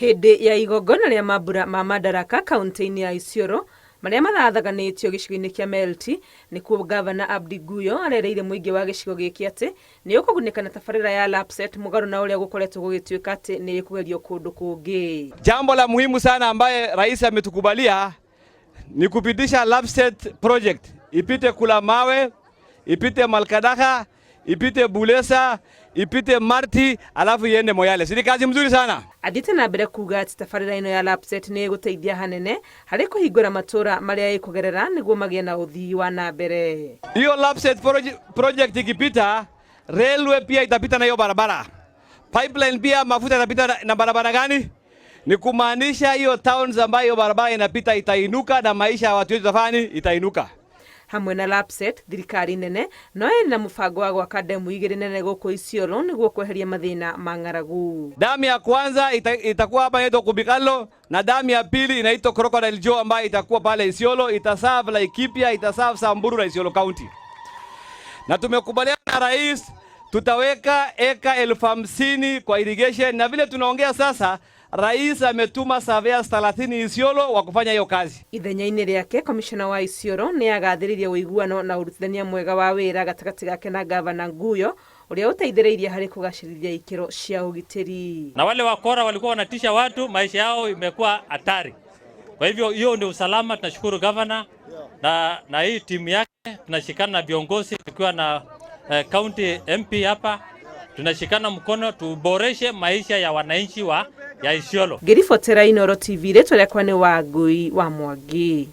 Hĩndĩ ya igongona rĩa mambura ma Madaraka kaunti-inĩ ya Isiolo marĩa marathaganĩtio gĩcigo-inĩ kĩa Melti, nĩkuo Gavana Abdi Guyo arereire mũingĩ wa gĩcigo gĩkĩ atĩ nĩ ũkũgunĩka na tabarĩra ya LAPSSET mũgarũ na ũrĩa gũkoretwo gũgĩtuĩka atĩ nĩ ĩkũgerio kũndũ kũngĩ. Jambo la muhimu sana ambaye rais ametukubalia ni kupitisha LAPSSET project ipite Kulamawe, ipite Malkadaha, ipite Bulesa, ipite Marti, alafu iende Moyale. Si kazi mzuri sana. Athiĩte na mbere kuga atĩ tabarĩra ĩno ya LAPSSET nĩ ĩgũteithia hanene harĩ kũhingũra matũra marĩa ĩkũgerera nĩguo magĩe na ũthii wa na mbere. Hiyo LAPSSET project ikipita, railway pia itapita na hiyo barabara. Pipeline pia mafuta itapita na barabara gani? Ni kumaanisha hiyo towns ambayo barabara inapita itainuka na maisha ya watu wetu tafani itainuka. Hamwe na LAPSSET, thirikari nene no ĩrĩ na mũbango wa gwaka ndemu igĩrĩ nene gũkũ Isiolo nĩguo kweheria mathĩna ma ng'aragu. Damu ya kwanza itakuwa hapa inaitwa Kubikalo na damu ya pili inaitwa Crocodile Jaw ambayo itakuwa pale Isiolo, itaserve Laikipia, itaserve Samburu na Isiolo County. Na tumekubaliana na rais tutaweka eka 50,000 kwa irrigation, na vile tunaongea sasa rais ametuma surveyors 30 Isiolo wa kufanya hiyo kazi. Ithenya-inĩ rĩake, komishona wa Isiolo nĩ agathĩrĩirie ũiguano na ũrutithania mwega wa wĩra gatagatĩ gake na Gavana Nguyo ũrĩa ũteithĩrĩirie harĩ kũgacĩrithia ikĩro cia ũgitĩri. Na wale wakora walikuwa wanatisha watu, maisha yao imekuwa hatari. Kwa hivyo hiyo ndio usalama. Tunashukuru gavana na hii timu yake, tunashikana na viongozi tukiwa na county MP hapa, tunashikana mkono tuboreshe maisha ya wananchi wa ya Isiolo. Ngĩribotera Inooro TV, rĩtwa rĩakwa nĩ Wangui wa Mwangi.